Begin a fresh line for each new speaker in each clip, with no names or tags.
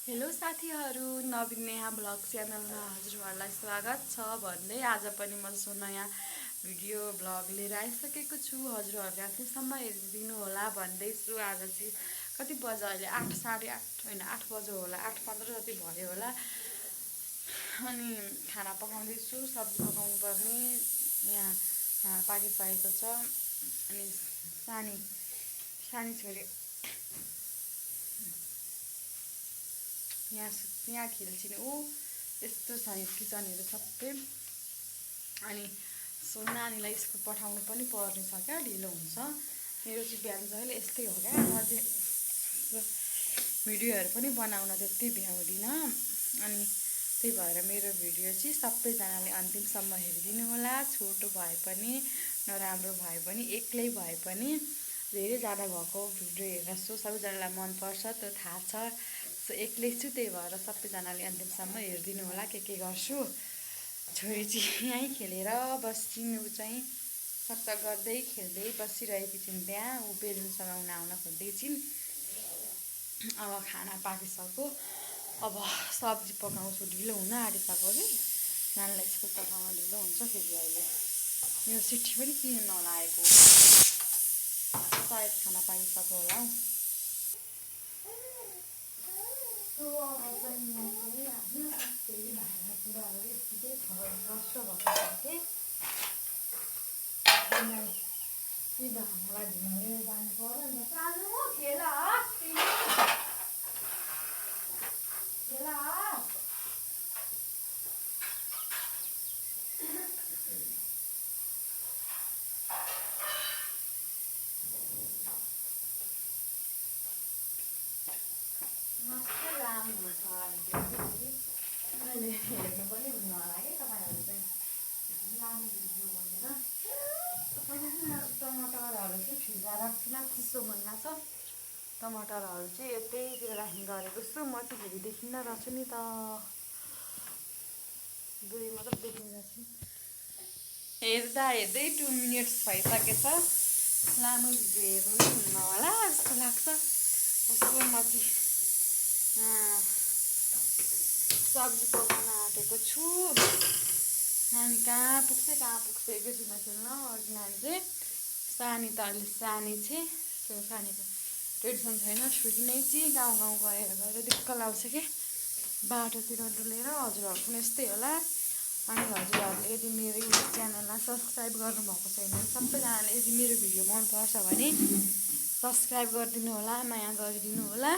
Hello साथीहरू, नवीन Neha blog च्यानलमा हजुरहरूलाई स्वागत छ भन्दै आज पनि म नयाँ भिडियो ब्लग लिएर आइसकेको छु। हजुरहरूले अन्तिमसम्म हेरिदिनु होला भन्दैछु। आज चाहिँ कति बज्यो अहिले 8 साढे 8 होइन 8 बज्यो होला, 8:15 जति भयो होला। अनि खाना पकाउँदैछु, सब्जी पकाउनु पर्ने। यहाँ पाकिसकेको छ। अनि सानी छोरी यहाँ खेल्छिन् ऊ यस्तो छ किचनहरू सबै। अनि सो नानीलाई स्कुल पठाउनु पनि पर्ने छ क्या, ढिलो हुन्छ। मेरो चाहिँ बिहान जहिले यस्तै हो क्या। म चाहिँ भिडियोहरू पनि बनाउन त्यति भ्याउँदिनँ। अनि त्यही भएर मेरो भिडियो चाहिँ सबैजनाले अन्तिमसम्म हेरिदिनु होला। छोटो भए पनि नराम्रो भए पनि एक्लै भए पनि धेरैजना भएको भिडियो हेर्छु, सबैजनालाई मनपर्छ त्यो थाहा छ। सो एक्लै छु, त्यही भएर सबैजनाले अन्तिमसम्म हेरिदिनु होला। के गर्छु, छोरी चाहिँ यहीँ खेलेर बस्छिन्। ऊ चाहिँ सक्सक गर्दै खेल्दै बसिरहेकी छिन् त्यहाँ। ऊ बेलुनसँग आउन खोज्दै छिन्। अब खाना पाकिसक्यो, अब सब्जी पकाउँछु। ढिलो हुन आँटिसक्यो कि नानीलाई स्कुल पठाउन ढिलो हुन्छ। फेरि अहिले यो सिट्ठी पनि किन नलागेको, सायद खाना पाकिसक्यो होला हौ। अब चाहिँ म चाहिँ आफ्नो त्यही भाँडाकुँडाहरू यत्तिकै नष्ट भएको छ कि ती भाँडालाई धुएर जानु पर्यो नि त। सानो खेला मस्तै लामो हुन्छ अहिले हेर्नु पनि हुन्न होला कि तपाईँहरू चाहिँ लामो भिडियो भनेर। टमाटरहरू चाहिँ फ्रिजमा राख्दिनँ, चिसो महिना छ। टमाटरहरू चाहिँ यतैतिर राख्ने गरेको छु। म चाहिँ फेरि देखिन्न रहेछु नि त, दुई मात्र देखिरहेको छु। हेर्दा हेर्दै 2 मिनट्स भइसकेछ। लामो भिडियो हेर्नु पनि हुन्न होला जस्तो लाग्छ। उसको म चाहिँ सब्जी पकाउन आँटेको छु। नानी कहाँ पुग्छ एकैछिनमा खेल्न। अरू नानी चाहिँ सानी त अहिले सानी चाहिँ त्यो सानीको टेन्सन छैन। छोरी नै चाहिँ गाउँ गएर दिक्क लाउँछ कि बाटोतिर डुलेर। हजुरहरू पनि यस्तै होला। अनि हजुरहरूले यदि मेरो युट्युब च्यानललाई सब्सक्राइब गर्नुभएको छैन भने सबैजनाले यदि मेरो भिडियो मनपर्छ भने सब्सक्राइब गरिदिनु होला, माया गरिदिनु होला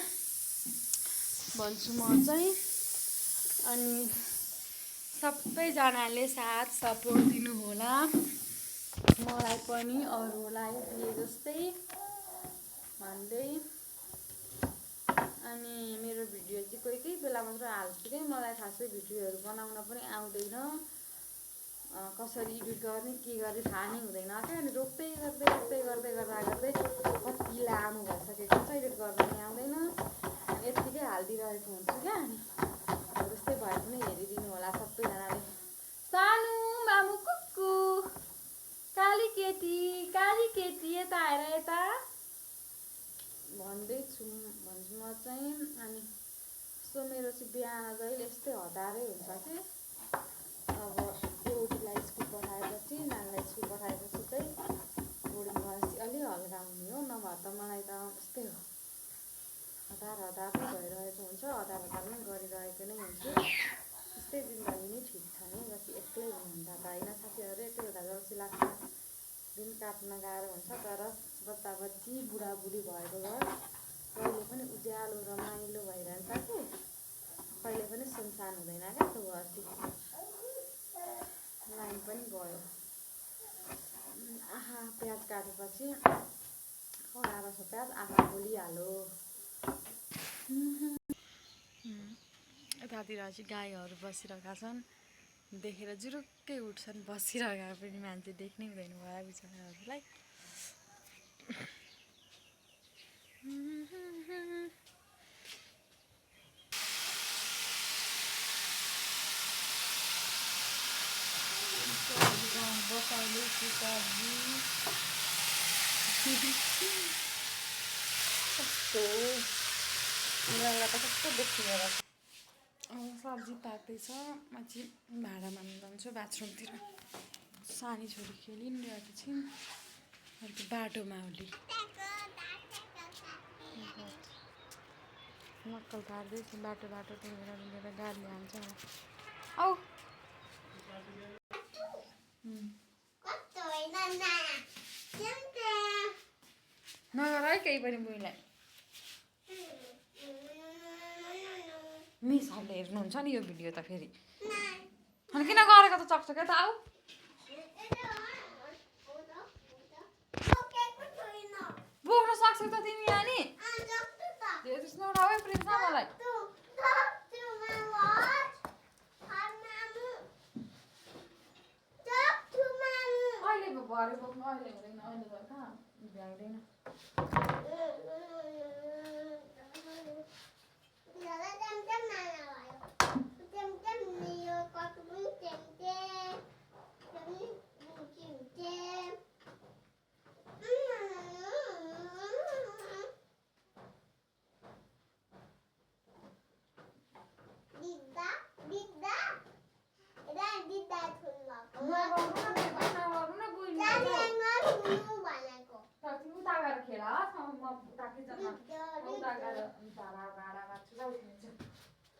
भन्छु म चाहिँ। अनि सबैजनाले साथ सपोर्ट दिनु होला, मलाई पनि अरूलाई दिए जस्तै भन्दै। अनि मेरो भिडियो चाहिँ कोही बेला मात्र हाल्छु कि मलाई खासै भिडियोहरू बनाउन पनि आउँदैन। कसरी एडिट गर्ने के गर्ने थाहा नै हुँदैन क्या। अनि रोक्दै गर्दै कति लामो भइसकेको छ, एडिट गर्न पनि आउँदैन। यत्तिकै हालिदिइरहेको हुन्छु क्या। अनि जस्तै भए पनि हेरिदिनु होला सबैजनाले। सानो मामु कुक्कु काली केटी यता आएर यता भन्छु म चाहिँ। अनि सो मेरो चाहिँ बिहान जहिले यस्तै हतारै हुन्छ कि। अब रोटीलाई स्कुल पठाएपछि, नानीलाई स्कुल पठाएपछि चाहिँ बोर्डिङ गएपछि अलि हल्का हुने हो। नभए त मलाई त यस्तै हो, हतार नै भइरहेको हुन्छ। हतार नै गरिरहेको नै हुन्छु। यस्तै जिन्दगी नै ठिक छ नि, जति एक्लै हुनुहुन्छ त होइन। साथीहरू एक्लै हुँदा जल्सी लाग्छ, दिन काट्न गाह्रो हुन्छ। तर बच्ची बुढाबुढी भएको घर कहिले पनि उज्यालो रमाइलो भइरहन्छ कि कहिले पनि सुनसान हुँदैन क्या त्यो घर चाहिँ। लाइन पनि गयो। आहा प्याज काटेपछि कराएको छ प्याज, आँखा खोलिहाल्यो। यतातिर चाहिँ गाईहरू बसिरहेका छन्, देखेर जुरुक्कै उठ्छन्। बसिरहेका पनि मान्छे देख्नै हुँदैन भयो बिचराहरूलाई। बसाउँदैछु सब्जी। कस्तो त कस्तो देखिएर अब सब्जी पाक्दैछ म चाहिँ भाँडा माग्नु जान्छु बाथरुमतिर सानी छोरी खेलिरहेको छिन् अर्को बाटोमा उसले नक्कल पार्दैछु बाटो डुलेर गाडी हाल्छ औ नगर है केही पनि बुइलाई मिसहरूले हेर्नुहुन्छ नि यो भिडियो त फेरि अनि किन गरेको त चक्छ क्या त आऊ बोक्न सक्छौ त तिमी यहाँ नि नउठाऊ है प्रिन्स मलाई अहिले भरे बोक्नु अहिले हुँदैन अहिले त कहाँ भ्याउँदैन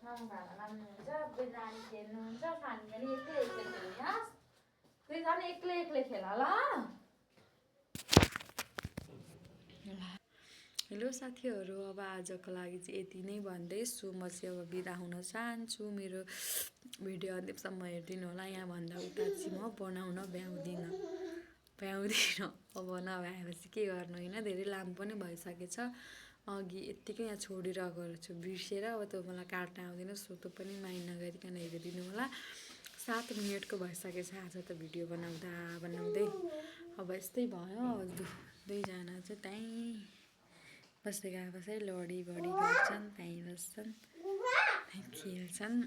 भाँडा मान्नुहुन्छ नानी खेल्नुहुन्छ सानी पनि एक्लै खेल्नुहोस् दुईजना एक्लै खेल ल हेलो साथीहरू अब आजको लागि चाहिँ यति नै भन्दैछु म चाहिँ अब बिदा हुन चाहन्छु मेरो भिडियो अन्तिमसम्म हेरिदिनु होला यहाँभन्दा उता चाहिँ म बनाउन भ्याउँदिनँ अब नभ्याएपछि के गर्नु होइन धेरै लामो पनि भइसकेछ अघि यत्तिकै यहाँ छोडिरहेको छु बिर्सेर अब त्यो मलाई काट्न आउँदैन सो त्यो पनि माइन्ड नगरिकन हेरिदिनु होला 7 मिनटको भइसकेछ आज त भिडियो बनाउँदै अब यस्तै भयो दुईजना चाहिँ त्यहीँ बस्दै लडी बडी गर्छन् त्यहीँ बस्छन् त्यहीँ खेल्छन्